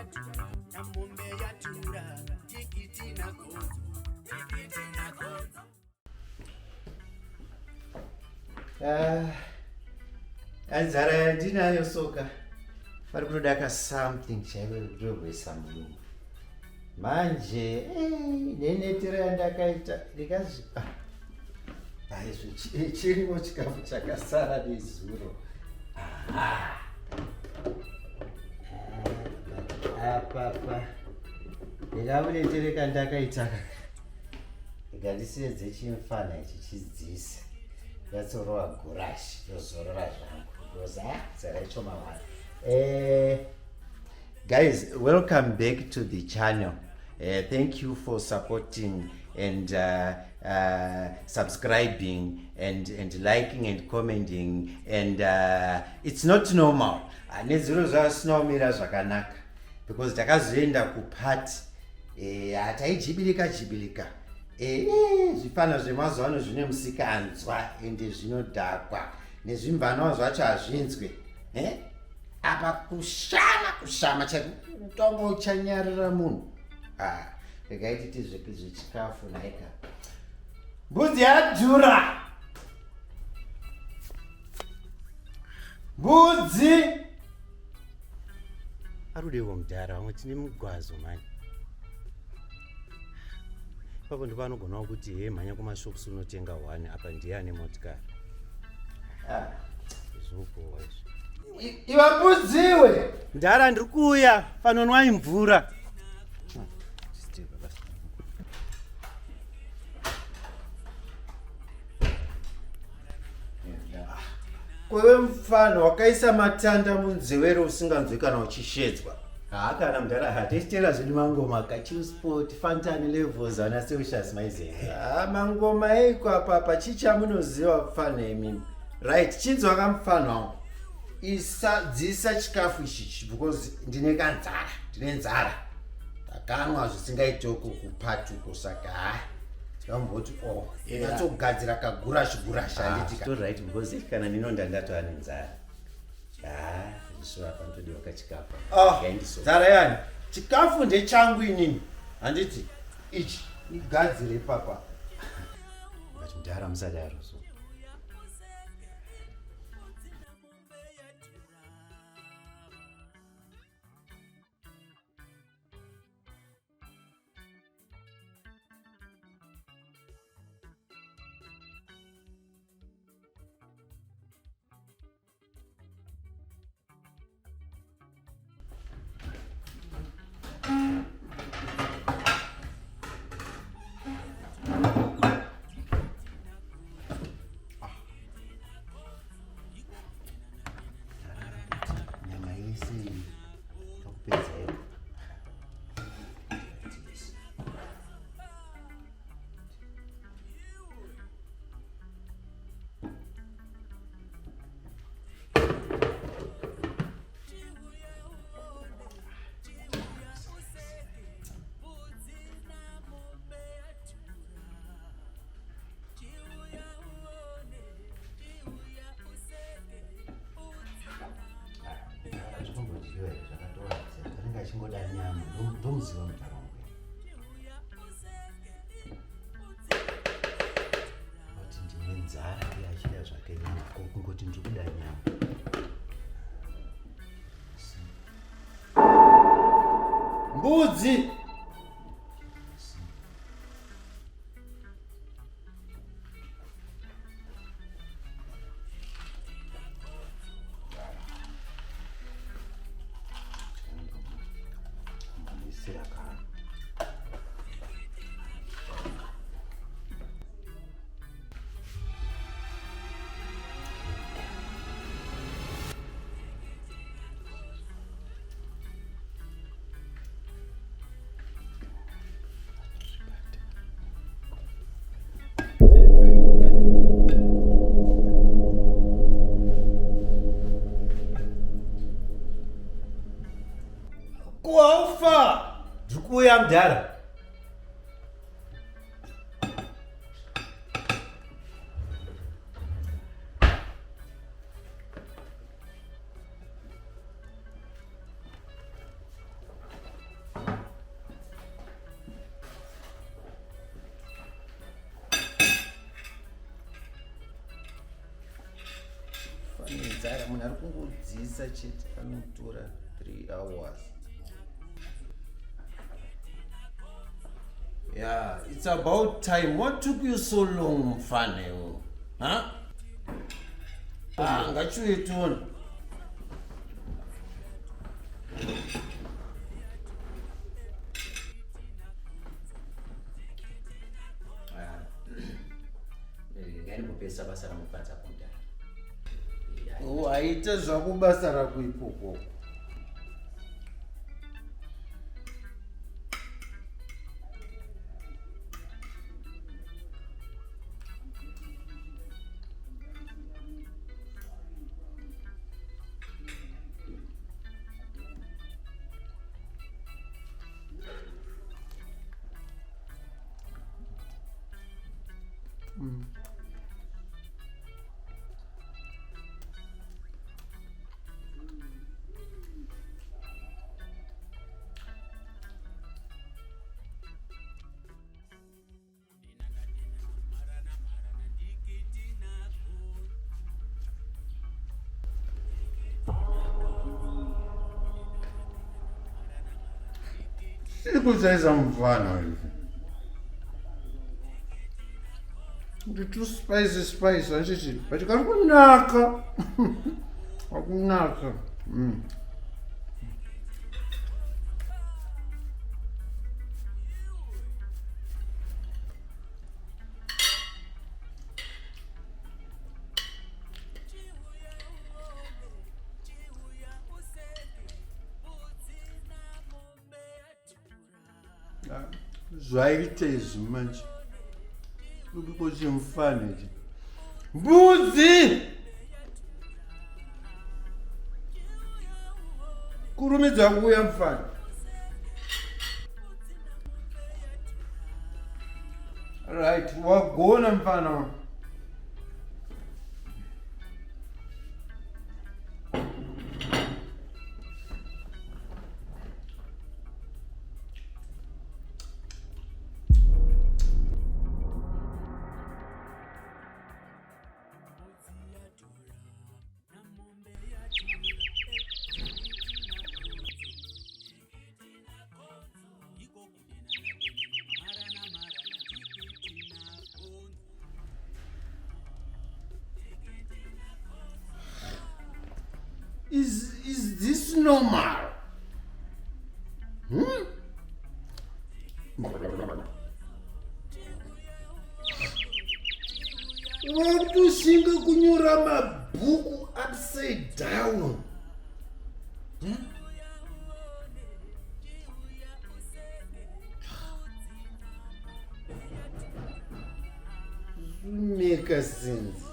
Namombe yatura tikiti nagonzo tikiti nagonzo. Ah, nzara yandinayo soka pari kutoda ka something chaivo kutorwesa mudumbu manje eh, nenetero yandakaita ndikazvi ah, aizvo chirimo chikafu chakasara nezuro. Apapa ndikamunetere kandakaita kaka ngandisiedze chimfana ichi chidzise nyatsorowa gurashi ndozorora zvangu because ah zara icho mawani. Guys, welcome back to the channel. Thank you for supporting and subscribing and liking and commenting, and it's not normal. Nezuro zvasina kumira zvakanaka because takazoenda kuparty, hataijibilika jibilika. Zvifana zvemazuva ano zvine musikanzwa ende zvinodhakwa nezvimvanwa zvacho hazvinzwe. Apa kushama kushama chaiko utonga uchanyarira munhu. Regai titi zvipi zvechikafu nhaika. Mbudzi yadhura. Mbudzi. Arudewo mudhara vamwe tine mugwazo mani. Ipapo ndipo anogonawo kuti he mhanya kumashops unotenga one, apa ndiye ane motikari. Zvobowa izvi. Iva mbudziwe. Ndara ndiri kuuya panonwai mvura. Kwewe mufana wakaisa matanda munzevere usinganzwi kana uchishedzwa. Haa kana mudhara hatechitera zvedu mangoma kachill sport fantan levels ana Celsius maize. Haa mangoma eiko apa apa chicha munoziva mufana imimi. Right, chinzwa kamufana wangu. Isa dzisa chikafu ichichi because ndine kanzara, ndine nzara. Ndakanwa zvisingaite uko kupati uko saka haa. Ndamboti oh, nyatsogadzira kagurashi gurashi handiti ka. Right because kana ndinonda ndatova nenzara. Ah, zvisura apa ndotodiwa kachikafu. Ah, nzara yani. Chikafu ndechangu inini. Handiti ichi igadzire papa. But mudhara musadaro so. Nyama yese iyi takupedza yedu. Achingoda nyama, ndomuziva mudhara wangu. Kuti ndine nzara iye achida zvake nyama, ko kungoti ndiri kuda nyama. Mbudzi! Kuhaufa ndikuuya mudhara. Nzara munhu ari kungodziisa chete anotora 3 hours. Yeah, it's about time. What took you so long, mfana iwe? Huh? Ah, ngachiuye tione. Ngandipopesa basa ramukwanza kudhara. Waita zvako basa rako ikoko. Sikuchaiza mufana izvi. Ndi too spicy spicy handiti but kari kunaka. Kakunaka. Mm. Zvaita izvi manje kubiko chimufana ichi mbudzi kurumidza kuuya mufana right wagona mufana wangu. Is this normal? Hmm? Wakutosinga kunyora mabhuku upside down. Hmm? Make a sense.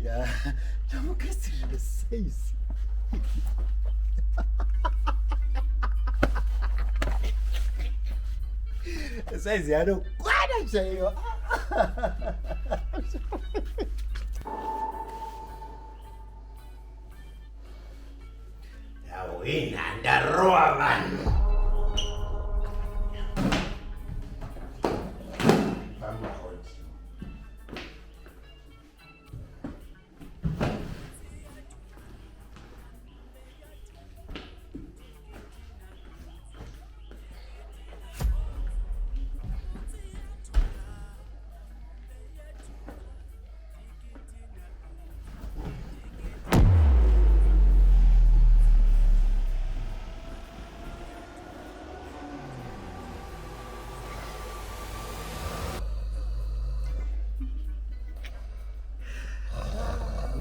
Ya, ndamugadzirira size. Size yanokwana chaiyo. Ndawina, ndarova vanhu.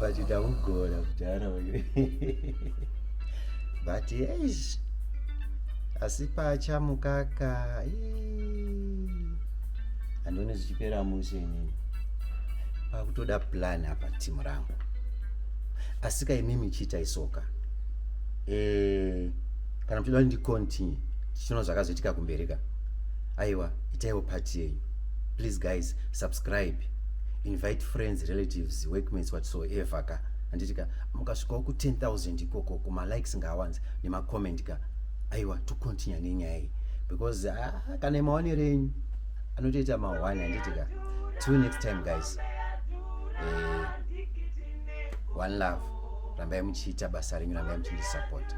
But ndamugona kudhara uyu. But eish, asi pachamukaka handione zvichipera mushe inini. Pakutoda plan apa timu rangu. Asika imimi chiitai soka. Eh, kana muchida kuti ndicontinue tichiona zvakazoitika kumberi ka, aiwa, itaiwo part yenyu. Please guys, subscribe, invite friends, relatives, workmates, whatsoever ka, handiti ka? Mukasvikawo ku10 000 ikoko, kumalikes ngaawanze nemacomment ka. Aiwa, tocontinue nenyaya iyi because ah, kana maonero enyu anotoita ma1, handiti ka? Till next time guys, one love. Rambai muchiita basa renyu, rambai muchindisapota.